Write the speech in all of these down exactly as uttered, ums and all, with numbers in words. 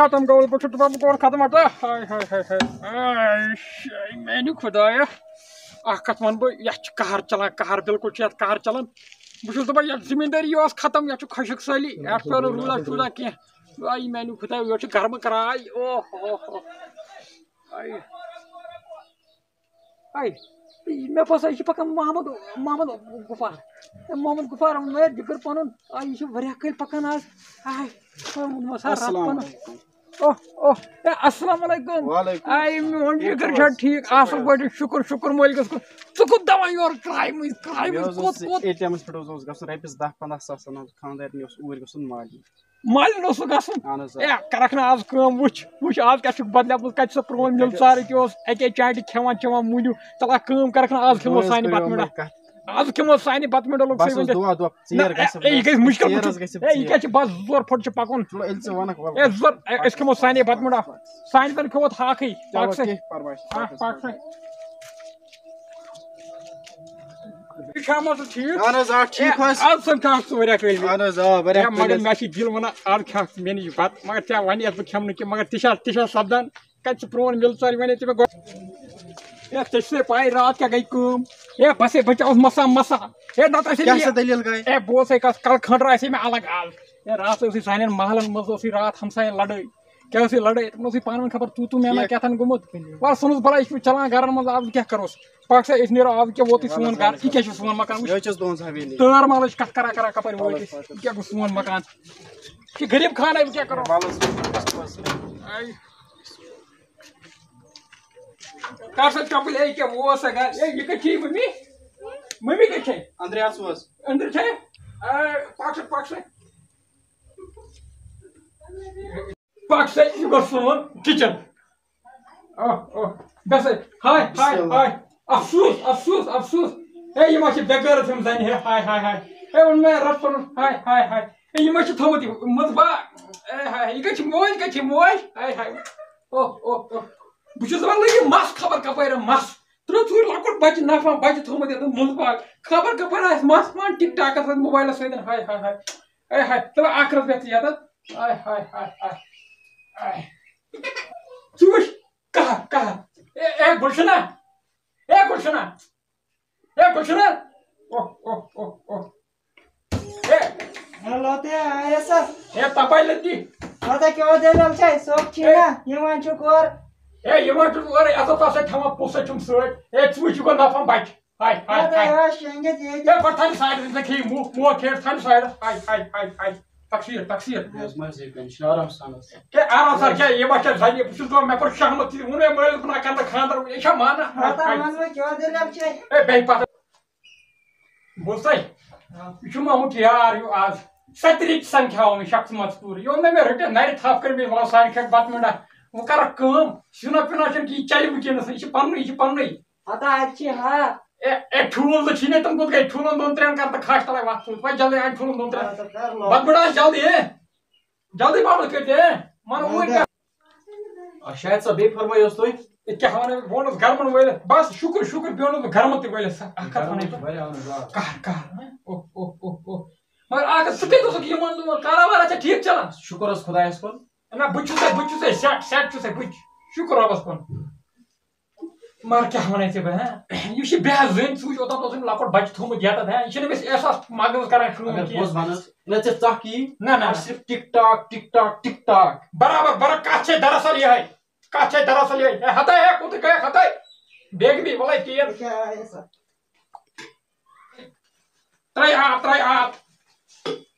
ختم گول پٲٹھۍ چھُ دَپان، بہٕ کوٚر ختم اَتھ۔ ہاے، ہاے، ہاے، ہاے۔ آے، شاے، میٛانہِ خۄدایا۔ اَکھ کَتھ وَنہٕ بہٕ، یَتھ چھِ قہر چَلان، قہر، بِلکُل چھُ یَتھ قہر چَلان۔ بہٕ چھُس دَپان، یَتھ زٔمیٖندٲری ٲس ختم، یَتھ چھُ خۄشک سٲلی، یَتھ پیوٚو نہٕ روٗدا شوٗدا کینٛہہ۔ آے، میٛانہِ خۄدایا، یورٕ چھِ گَرمہٕ کران۔ آے، اوہ، اوہ، اوہ۔ آے۔ آے، مےٚ باسان، یہِ چھُ پَکان محمد، محمد غفار۔ اے، محمد غفار، مےٚ جِگر پَنُن۔ آے، یہِ چھُ واریاہ کٲلۍ پَکان آز۔ آے، محمد مسا رَب السلام پَنُن۔ علیکم۔ اوہ، اوہ، اے، السلام علیکم۔ وعلیکم آے، السلام۔ میون ٹھیٖک جِگر چھا چھِو حظ؟ ٹھیٖک؟ اَصٕل پٲٹھۍ، شُکُر، شُکُر مٲلکَس کُن۔ ژٕ کوٚت دَوان یورٕ کرٛایہِ مٔنٛزۍ، کرٛایہِ مےٚ مٔنٛزۍ، حظ کوٚت، اوس کوٚت؟ اے ٹی اٮ۪مَس پٮ۪ٹھ حظ اوس گژھُن رۄپیَس دَہ پنٛداہ ساس اَنُن، خانٛدارنہِ اوس اوٗرۍ گژھُن مالی۔ مالہِ اوس سُہ گژھُن۔ اہن حظ، آ۔ اے، کَرَکھ نہٕ آز کٲم، وٕچھ، وٕچھ، آز کیٛاہ چھُکھ بدلیومُت، کَتہِ چھُ سُہ پرٛون مِلژار أکیٛاہ اوس اَکے چانٛٹہِ کھٮ۪وان، چٮ۪وان مُنیوٗ۔ تَلہٕ اَکھ کٲم کَرَکھ نہٕ، آز کھٮ۪مو سٲنہِ بَتہٕ مِنٛڈا۔ آز کھٮ۪مو سانہِ بَتہٕ مِنٛڈا لوٚگ بَس سٲنۍ حظ، دۄہ۔ دُعا، دُعا، نہ، ژیر اے، گژھِ اے، یہِ گژھِ مُشکِل، ژیر وٕچھ۔ حظ گژھِ اے، یہِ ژیر۔ کیٛاہ چھِ بَس زٕ ژور فُٹ چھِ پَکُن۔ چلو، ییٚلہِ ژٕ وَنَکھ، وَلہٕ۔ اے، زٕ ژور، اے، أسۍ کھٮ۪مو سانہِ بَتہٕ مِنٛڈا۔ سانہِ زَن کھٮ۪مو تھاکھٕے۔ چلو، پَک سا۔ کینٛہہ پَرواے چھُنہٕ۔ آ، پَک سا۔ شامَس ٹھیٖک؟ اہن حظ، آ، ٹھیٖک اے، حظ۔ آز سَمکھاکھ ژٕ واریاہ کٲلۍ مےٚ۔ اہن حظ، آ، واریاہ اے، مگر کٲلۍ حظ۔ مےٚ چھِ دِل وَنان، آز کھٮ۪کھ ژٕ مےٚ نِش بَتہٕ، مگر ژےٚ وَنے یَتھ بہٕ کھٮ۪مہٕ نہٕ کینٛہہ، مگر تہِ چھا، تہِ چھا سَپدان؟ کَتہِ چھُ پرٛون مِلژار، یہِ وَنے ژےٚ مےٚ گۄڈٕ۔ اے، ژےٚ چھِ سَے پَے راتھ کیٛاہ گٔے کٲم؟ اے، بَس ہے، بہٕ ژےٚ اوس مَسا، مَسا۔ اے، نَتہٕ ٲسے کیٛاہ مےٚ سا یہِ، دٔلیٖل گٔے؟ اے، بہٕ اوسَے کَتھ، کَلہٕ کھٔنٛڈ آسے مےٚ الگ آز۔ اے، راتھ ٲسٕے سانٮ۪ن محلَن منٛز ٲسٕے راتھ ہمسایَن لَڑٲے۔ کیٛاہ ٲس یہِ لڑٲے؟ تِمن اوس یہِ پانہٕ ؤنۍ خبر تو تو میں میں ٹھیٖک۔ کیٛاہ تھان گوٚمُت۔ وَلہٕ ژھٕنُس بَلاے، یہِ چھُ چلان گرن منٛز، آز کیٛاہ کَروس؟ پَکھ سا، أسۍ نیرو، آز کیٛاہ ووتُے سون گرٕ؟ یہِ کیٛاہ چھُ سون مکان؟ وٕچھ، یہِ حظ چھَس تُہٕنٛز حویلی۔ تٲر مالٕچ کَتھ کران کران کَپٲرۍ وٲتۍ أسۍ؟ یہِ کیٛاہ گوٚو سون مکان؟ یہِ چھِ غریٖب خانَے، وۄنۍ کیٛاہ کَرو؟ وَلہٕ حظ، بَس، بَس۔ آے۔ کر سا چپٕلۍ، ہے، کیٛاہ ووت سا گرٕ؟ ہے، یہِ کَتہِ چھِ مٔمی؟ مٔمی کَتہِ چھےٚ؟ أنٛدرٕ آسہٕ حظ۔ أنٛدرٕ چھےٚ؟ آے، پَکھ سا، پَکھ سا۔ پَک سا، یہِ گوٚو سون کِچن۔ اوہ، اوہ، گژھ ہے، ہاے، ہاے، بسم اللہ۔ ہاے۔ افسوس، افسوس، افسوس۔ ہے، یہِ ما چھِ بے غٲرت یِم زَنہِ، ہے، ہاے، ہاے، ہاے۔ ہے، ووٚن مےٚ رَٹھ پَنُن، ہاے، ہاے، ہاے۔ ہے، یہِ ما چھِ تھوٚمُت یہِ منٛزٕ با-، ہے، ہاے، یہِ کَتہِ چھِ موج، کَتہِ چھِ موج؟ ہاے، ہاے۔ اوہ، اوہ، اوہ۔ بہٕ چھُس دَپان، لٔگِو مَس خبر کَپٲرۍ، مَس۔ تُلِو ژوٗرِ لۄکُٹ بَچہِ نَفا، بَچہِ تھوٚمُت یَتھ منٛز باغ۔ خبر کَپٲرۍ آسہِ مَس پانہٕ ٹِک ٹاکَس سۭتۍ، موبایلَس سۭتۍ، ہاے، ہاے، ہاے۔ اے ہاے، تُلِو اَکھ رَس بیٚہہ ژٕ یَتَتھ۔ آے ہاے ہاے ہاے۔ آے۔ ژٕ وٕچھ، قہر، قہر۔ اے، اے، گُلشنہ۔ اے، گُلشنہ۔ اے، گُلشنہ۔ اوہ، اوہ، اوہ، اوہ۔ اے۔ ہیلو، تہِ آیے سا؟ اے، تَپٲرۍ لٔگۍ۔ پَتہ کیٛاہ دٔلیٖل چھےٚ؟ صٲب چھِی اے۔ نہ، یِوان چھُکھ اورٕ۔ اے، یِوان چھُکھ اورٕ، اَتھ ہسا چھِ تھاوان پونٛسہٕ چھُم سۭتۍ۔ اے، ژٕ وٕچھ، یہِ گوٚو نفع بَچہِ۔ ہاے، ہاے، خۄداے ہاے۔ آسہِ شۄنٛگِتھ ییٚتہِ۔ ہے، بہٕ تھاوٕ سایڈَس، ژےٚ کھیٚیہِ مو-، موت کھیٚیہِ، تھاوٕ سایڈَس۔ ہاے، ہاے، ہاے، ہاے۔ تَکثیٖر، تَکثیٖر۔ مےٚ حظ مَزٕ یہِ کَنہِ، چھُنہٕ آرام سان حظ۔ ہے، آرام سان کیٛاہ، یہِ ما چھےٚ زَنہِ؟ بہٕ چھُس دَپان، مےٚ کوٚر شہمت، یہِ ووٚن مےٚ مٲلِس، بہٕ نہ کَرٕ نہٕ خانٛدَر، یہِ چھا مانان؟ ہتا وَن وۄنۍ کیٛاہ دٔلیٖل چھے؟ ہے، بیٚیہِ پَتہٕ۔ بوز تۄہہِ، یہِ چھُ مےٚ آمُت یار ہیوٗ آز۔ سترِ سَمکھیٛاو مےٚ شخص مَزکوٗر۔ یہِ ووٚن مےٚ، مےٚ رٔٹِتھ نَرِ تھَپھ کٔر مےٚ، وَلہٕ سانہِ کھٮ۪کھ بَتہٕ میوٚنٛڈا۔ وۄنۍ کَرَکھ کٲم، سیُنا پیُنا چھُنہٕ کِہیٖنۍ، یہِ چَلہِ وٕنکیٚنَس، یہِ چھِ پَننُے، یہِ چھِ پَننُے۔ ہتا اَتہِ چھِ ہا۔ اے، اے، ٹھوٗل تہٕ چھِی نہٕ، تِم کوٚت گٔے؟ ٹھوٗلَن دۄن ترٛٮ۪ن کَر تہٕ کھَش تَلَے وَتھ ژٕ۔ وۄنۍ جلدی اَن ٹھوٗلَن دۄن ترٛٮ۪ن۔ ہتا کَر لوٚگ۔ بَتہٕ میوٚنٛڈا آسہِ جلدی، اے۔ جلدی پَہمَتھ کٔرۍ زِ، اے۔ مَنو وٕنۍ اَدٕ۔ کَر۔ آ، شاید صٲب، بیٚیہِ فرمٲیِو حظ تُہۍ۔ اے، کیٛاہ وَنہٕ، بہٕ ووٚنُس گرمَن وٲلِتھ، بَس شُکُر، شُکُر، بیٚیہِ ووٚنُس بہٕ گرمَن تہِ وٲلِتھ، اَکھ کَتھ وَنَے بہٕ۔ واریاہ، اَہَن حظ، آ۔ قہر، قہر، ہہ؟ اوہ، اوہ، اوہ، اوہ۔ مگر اَکھ کَتھ، ژٕ کَتہِ اوسُکھ یِمَن دۄہَن؟ کارا وارا چھا ٹھیٖک چَلان؟ شُکُر حظ خۄدایَس کُن۔ نہ، بہٕ چھُسَے، بہٕ چھُسَے set، set چھُسَے بہٕ۔ شُکُر رۄبَس کُن۔ مگر کیٛاہ وَنَے ژےٚ بہٕ، ہہ؟ یہِ چھِ بے حظ زٔنۍ، ژٕ وٕچھ، اوٚتام اوسُم لۄکُٹ بَچہٕ تھوٚومُت یَتَتھ، ہہ؟ یہِ چھِنہٕ أمِس احساس مغزَس کَران کٲم اگر کینٛہہ۔ پوٚز وَنَس، نہ ژےٚ ژَکھ یی، نہ، نہ، اَتھ نہ۔ صرف tick talk, tick talk, tick talk. برابر، برابر، کَتھ چھے دراصل یِہوٚے۔ کَتھ چھے دراصل یِہوٚے۔ ہے، ہَتَے، ہے، کوٚت گٔے ہَتَے؟ بیگمی، وَلَے تیز۔ کیٛاہ آیہِ سا؟ ترٛٲے آب، ترٛٲے آب۔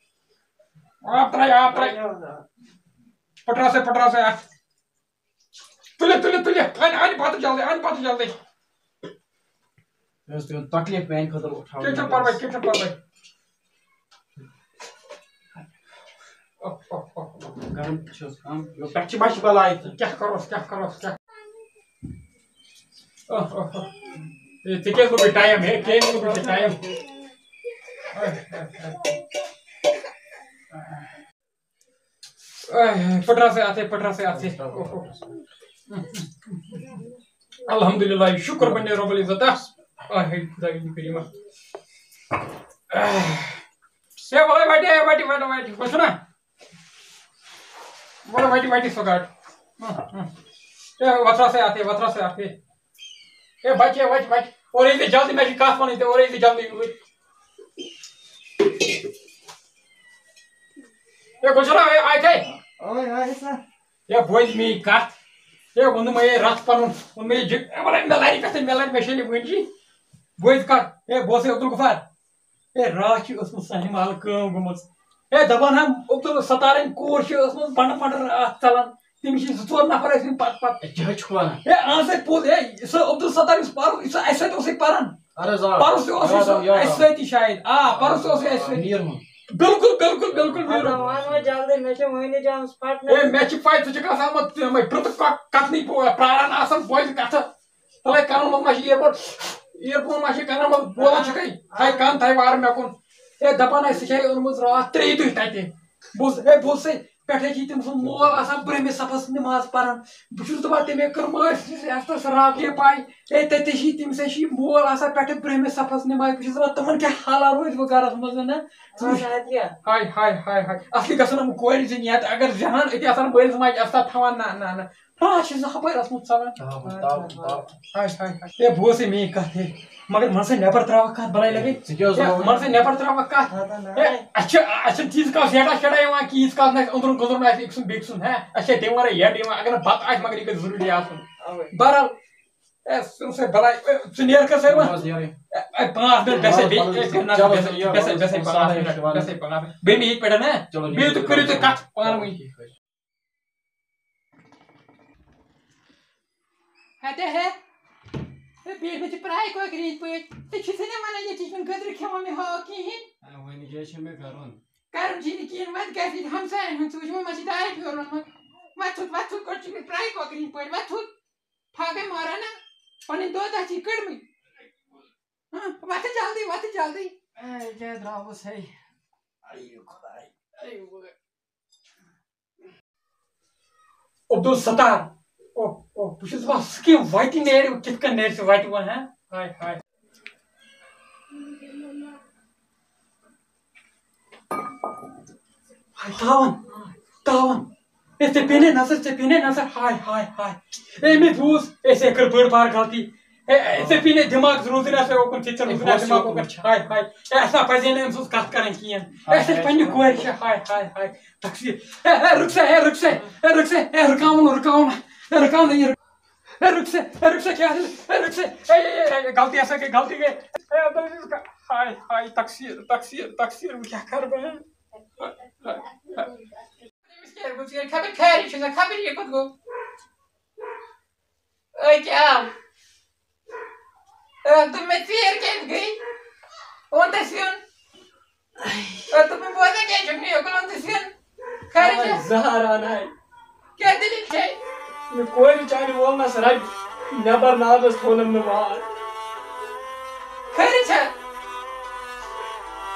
آب ترٛٲے، آب ترٛٲے۔ پھٕٹراو سا، پھٕٹراو سا اَتھ۔ تُلِو، تُلِو، تُلِو۔ اَن، اَن بَتہٕ جلدی، اَن بَتہٕ جلدی۔ یہِ حظ تُہُنٛد تکلیٖف میٛانہِ خٲطرٕ اُٹھاوُن۔ کینٛہہ چھُنہٕ پَرواے، کینٛہہ چھُنہٕ پَرواے۔ اوہ، اوہ، اوہ، اوہ۔ گرم چھُس کم۔ یہِ پٮ۪ٹھٕ چھِ بَچہِ بَلاے تہٕ۔ کیٛاہ کَروس، کیٛاہ کَروس، کیٛاہ؟ اوہ، اوہ، اوہ۔ ہے، ژےٚ کیٛازِ لوٚگُے time؟ ہے، کیٛازِ لوٚگُے ژےٚ time؟ اوہ، اوہ، اوہ۔ اے، پھٕٹراو سا اَتھے، پھٕٹراو سا اَتھے۔ اوہ، اوہ۔ الحمدللہ، شُکر پننہِ رب العزتس۔ A, Hai, خداے کریٖمہ۔ اے، ہے، وَلے وَٹہِ، ہے، وَٹہِ، وَٹہِ، وَٹہِ۔ وٕچھِو نا؟ وَلہٕ وَٹہِ، وَٹہِ سُہ گاڈ۔ اے، وۄتھراو سا اَتھ، اے، وۄتھراو سا اَتھ، اے۔ اے، بَچہِ، اے، وَتہِ، وَتہِ۔ اورٕ یی زِ جلدی، مےٚ چھِ کَتھ وَنٕنۍ ژےٚ، اورٕ یی زِ جلدی یوٗرۍ۔ اے، گُلشَنا، اے، آے تھے۔ اوے، آے سا۔ اے، بوز میٛٲنۍ کَتھ۔ اے، ووٚنُم اے رَژھ پَنُن، ووٚن مےٚ یہِ جِ-، اے، وَلہٕ، مےٚ لَرِ گژھٕنۍ، مےٚ لَرِ، مےٚ چھےٚ نہٕ وٕنہِ۔ بوز کَتھ۔ اے، بوز اے عبدالغفار۔ اے، راتھ چھِ ٲسمٕژ سانہِ محلہٕ کٲم گٔمٕژ۔ اے، دَپان ہم عبدالستارٕنۍ کوٗر چھِ ٲسمٕژ بَنڈٕ پَنڈٕ راتھ ژَلان۔ تٔمِس چھِ زٕ ژور نفر ٲسمٕتۍ پَتہٕ پَتہٕ۔ اے، کیٛاہ چھُکھ وَنان؟ اے، اَہن سا، پوٚز۔ اے، سُہ عبدالستار یُس پَرُن، یُس اَسہِ سۭتۍ اوسُے پَران۔ اَہن حظ، آ۔ پَرُس تہِ اوسُے یاد سُہ آو، یاد اَسہِ آو۔ سۭتی شاید۔ آ، پَرُس تہِ اوسُے اَسہِ سۭتی۔ میٖر محمد۔ بِلکُل، بِلکُل، بِلکُل، میٖر پَتہٕ محمد۔ وَن وۄنۍ جلدی، مےٚ چھِ وٕنہِ جامَس پھَٹنَے۔ اے، مےٚ چھِ پَے، ژٕ چھُکھ آسان یِمَن، یِمَے پرٛتہٕ کۄ-، کَتنٕے پو-، پرٛاران آسان، بوزِ کَتھٕ۔ تَلَے کَنَن منٛز ما چھِ earphone، earphone ما چھِ کَنَن منٛز بولان چھُکھَے؟ تھایہِ کَن، تھایہِ وارٕ مےٚ کُن۔ ہے، دَپان ٲسۍ، ژےٚ چھےٚ أنمٕژ راتھ ترٛیٚیہِ دُہہِ تَتہِ۔ بوز، ہے، بوز سا، پٮ۪ٹھَے چھِ تٔمۍ سُنٛد مول آسان برٛہمہِ صفس نِماز پَران۔ بہٕ چھُس دَپان، تٔمۍ کٔر مٲلۍ سٕنٛدِس عزتَس راتھ یہِ پَے۔ ہے، تَتہِ چھِ تٔمِس، ہے چھِ یہِ مول آسان پٮ۪ٹھٕ برٛہمہِ صفس نِماز۔ بہٕ چھُس دَپان، تِمَن کیٛاہ حالات روزِ وۄنۍ گَرَس منٛز، نہ؟ اَہَن حظ، اَدٕ کیٛاہ؟ ہاے، ہاے، ہاے، ہاے۔ اَصلی گژھن یِم کورِ زِنۍ یا تہٕ اگر زِہان أتی آسان مٲلِس ماجہِ عزت تھاوان، نہ، نہ، نہ۔ ہاں، چھِ زٕ ہَپٲرۍ ٲسمٕژ ژَلان۔ تاوُن، تاوُن، تاوُن۔ ہاے، ہاے، ہاے۔ ہے، بوز ہے میٛٲنۍ کَتھ، ہے۔ مگر مَن سا نٮ۪بر ترٛاوَکھ کَتھ بَلاے لَگے۔ ژٕ کیٛاہ اوس ہے، وَنان؟ مَن سا نٮ۪بر ترٛاوَکھ کَتھ۔ اَدٕ نہ۔ ہے، اَسہِ چھِ، اَسہِ چھِنہٕ تیٖژ کَتھ زیٹھا شیٹھا یِوان کِہیٖنۍ، ییٖژ کَتھ نہٕ اَسہِ أنٛدرُن کٔنٛدرُن آسہِ أکۍ سُنٛد بیٚکہِ سُنٛد، ہے۔ اَسہِ چھِ تَمہِ وَرٲے یَڈ یِوان، اگر نہٕ بَتہٕ آسہِ، مگر یہِ گژھِ ضروٗری آسُن۔ اَوَے۔ بہرحال، ہے، ژٕ سا بَلاے، ہے، ژٕ نیر کَر سا وۄنۍ۔ بہٕ حظ نیرٕ۔ ہے، ہے، پانٛژھ مِنٹ، بہٕ سا چلو، بیٚیہِ، چلو، ہے، نہ، چلو، بہٕ سا، چلو، بہٕ سا، بہٕ سا، پانٛژھ مِنٹ، بہٕ سا پانٛژھ مِنٹ۔ بیٚیہِ مےٚ ییٚتہِ پٮ۪ٹھ، نہ؟ چلو، بیٚیہِ تُہۍ کٔرِو تُہۍ کَتھ پانہٕ ؤنۍ۔ ہتے ہے۔ ہے، بیٚیہِ مےٚ چھِ پرٛاے کۄکرِ ہِنٛدۍ پٲٹھۍ۔ ژٕ چھُکھ نہٕ وَنان، ییٚتہِ چھُنہٕ گٔدرٕ کھٮ۪وان مےٚ ہاکھ کِہیٖنۍ۔ آ، وۄنۍ کیٛاہ چھُ مےٚ کَرُن؟ کَرُن چھُے نہٕ کِہیٖنۍ، وۄنۍ گژھِ ییٚتہِ ہمساین ہُنٛد، ژٕ وٕچھ، یِمو ما چھِ دارِ پھیوٗر اوٚنمُت۔ وۄتھ تھوٚد، وۄتھ تھوٚد، گۄڈٕ چھُکھ نہٕ پرٛاے کۄکرِ ہِنٛدۍ پٲٹھۍ، وۄتھ تھوٚد۔ پھاکَے ماران نا، پَنٕنۍ دۄد اَتھ چھِ کٔڑمٕتۍ۔ ہاں، وۄتھ ژٕ جلدی، وۄتھ ژٕ جلدی۔ اے، کیٛاہ درٛاوُس ہے؟ اَے خۄداے، اَے خۄداے۔ عبدالستار۔ او، او، بہٕ چھُس دَپان، سُہ کیٛاہ وَتہِ نیرِ، کِتھ کٔنۍ نیرِ سُہ وَتہِ وۄنۍ، ہہ؟ ہاے، ہاے۔ ہاے، تاوَن، تاوَن۔ اے، ژےٚ پیٚیہِ نَے نظر، ژےٚ پیٚیہِ نَے نظر۔ ہاے، ہاے، ہاے۔ اے، مےٚ بوٗز، اے، ژےٚ کٔر بٔڑ بار غلطی۔ اے، اے، ژےٚ پیٚیہِ نَے دٮ۪ماغ روٗدُے نہٕ اَسہِ اوکُن، ژےٚ ژےٚ روٗدُے نہٕ اَسہِ دٮ۪ماغ اوکُن۔ ہاے، ہاے۔ اے، اَسہِ نا پَزِ ہے نہٕ أمۍ سٕنٛز کَتھ کَرٕنۍ کِہیٖنۍ۔ اے، اَسہِ پنٛنہِ کورِ چھِ، ہاے، ہاے، ہاے۔ تقصیر۔ اے، اے، رُک سا، اے، رُک سا، اے، رُک سا، اے، رُکاوُن، رُکاوُن، اے، رُکاوُن، یہِ۔ اے، رُک سا، اے، رُک سا، کیٛاہ، اے، رُک سا، اے، اے، اے، اے، غلطی ہسا گٔے، غلطی گٔے۔ اے، عبدالعزیز کا-، ہاے، ہاے، تقصیر، تقصیر، تقصیر، وۄنۍ کیٛاہ کَرٕ بہٕ؟ أمِس کیٛاہ گوٚو؟ ژیر خبر خیرٕے چھُنہ، خبر یہِ کوٚت گوٚو؟ أکۍ آو۔ أمۍ دوٚپ مےٚ، "ژیر کیٛازِ گٔے؟ اوٚن تَس یُن۔" أمۍ دوٚپ مےٚ، "بوزان کیٛازِ چھُکھ نہٕ یوکُن، اوٚن تَس یُن؟" خٲرٕے چھا؟ زہر اَنہٕ ہاے۔ کیٛاہ دٔلیٖل چھے؟ مےٚ کورِ چانہِ وولنَس رَبہِ نٮ۪بر نادَس تھوونَم نہٕ وار۔ خٲرٕے چھا؟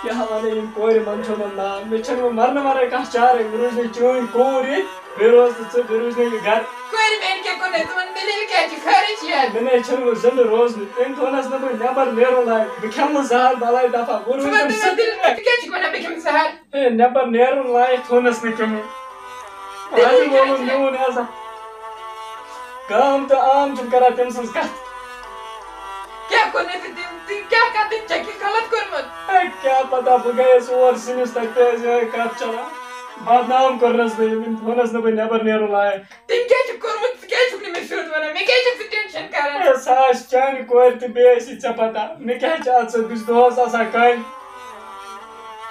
کیٛاہ وَنہٕ یِم کورِ منٛدچھونَم ناو؟ مےٚ چھَنہٕ وۄنۍ مَرنہٕ وَرٲے کانٛہہ چارَے۔ وۄنۍ روٗز نہٕ چٲنۍ کوٗر ییٚتہِ، بیٚیہِ روز نہٕ ژٕ، بیٚیہِ روٗز نہٕ یہِ گَرٕ۔ کورِ میٛانہِ کیٛاہ کوٚر نہٕ؟ ژٕ وَن دٔلیٖل کیٛاہ چھِ؟ خٲرٕے چھِ یا؟ مےٚ نَے چھَنہٕ وۄنۍ زِندٕ روزنٕے۔ تٔمۍ تھوٚونَس نہٕ بہٕ نٮ۪بر نیرُن لایق۔ بہٕ کھٮ۪مہٕ زہر بَلاے دَفعہ۔ وۄنۍ ژٕ روٗز وَن نہٕ ژٕ دٔلیٖل کیٛاہ؟ ژٕ کیٛازِ چھُکھ وَنان بہٕ کھٮ۪مہٕ زہر؟ ہے، نٮ۪بر نیرُن لایق تھوٚونَس نہٕ تٔمۍ۔ دٔلیٖل اَتھ کیٛاہ ووٚنُن چھِ؟ میون عزت۔ گام تہٕ عام چھِنہٕ کران تٔمۍ سٕنٛز کَتھ۔ کیٛاہ کوٚر مےٚ تٔمۍ؟ تٔمۍ کیٛاہ کَتھ؟ تٔمۍ چھا کینٛہہ غلط کوٚرمُت؟ ہے، کیٛاہ پَتہ، بہٕ گٔیَس اور سِنِس، تَتہِ تہِ ٲسۍ یِہوٚے کَتھ چَلان۔ بدنام کوٚرنَس بہٕ، ییٚمۍ تھوٚونَس نہٕ بہٕ نٮ۪بر نیرُن لایق۔ تٔمۍ کیٛاہ چھُ کوٚرمُت؟ ژٕ کیٛازِ چھُکھ نہٕ مےٚ سیوٚد وَنان؟ مےٚ کیٛازِ چھَکھ ژٕ ٹٮ۪نشَن کَران؟ ہے، سۄ آسہِ چانہِ کورِ تہِ، بیٚیہِ آسی ژےٚ پَتہ۔ مےٚ کیٛاہ چھِ آز ژٕ، بہٕ چھُس دۄہَس آسان کامہِ۔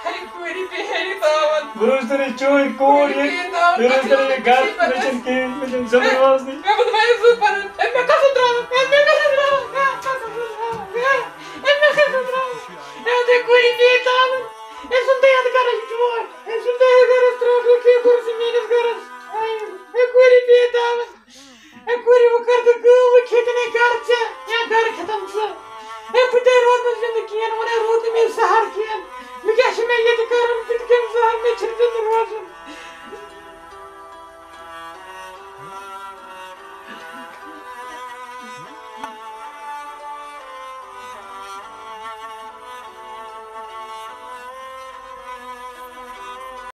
ہَے کورِ بیٚہہِ ہَے تاوَن۔ بہٕ روزٕ نہٕ چٲنۍ کوٗر ییٚتہِ۔ بہٕ روزٕ نہٕ یہِ گَرٕ۔ مےٚ چھِنہٕ کِہیٖنۍ، مےٚ چھِنہٕ زِندٕ روزنٕے۔ مےٚ ووٚن وۄنۍ زُو پَنُن۔ أمۍ مےٚ کَتھ سۭتۍ ترٛاوَن؟ أمۍ مےٚ کَتھ سۭتۍ ترٛاوَن؟ مےٚ کَتھ سۭتۍ ترٛاوَن؟ أمۍ مےٚ کَتھ سۭتۍ ترٛاوَن؟ ہے، تُہۍ کورِ بیٚہہِ تاوَن۔ أمۍ سُنٛد دَیَن کَرَن چھُ چون۔ أمۍ سُنٛد دَیَن کَرَس ترٛاو، تُہۍ کیٛاہ کوٚر ژٕ میٛٲنِس گَرَس؟ ہے، کورِ بیٚہہِ تاوَن۔ ہے کورِ، وۄنۍ کر تہٕ کٲم، وۄنۍ کھیٚتہِ نے گرٕ ژےٚ، یا گرٕ کھٮ۪تم ژٕ۔ ہے بہٕ تے روز نہٕ زِندٕ کِہیٖنۍ، وۄنۍ ہے روز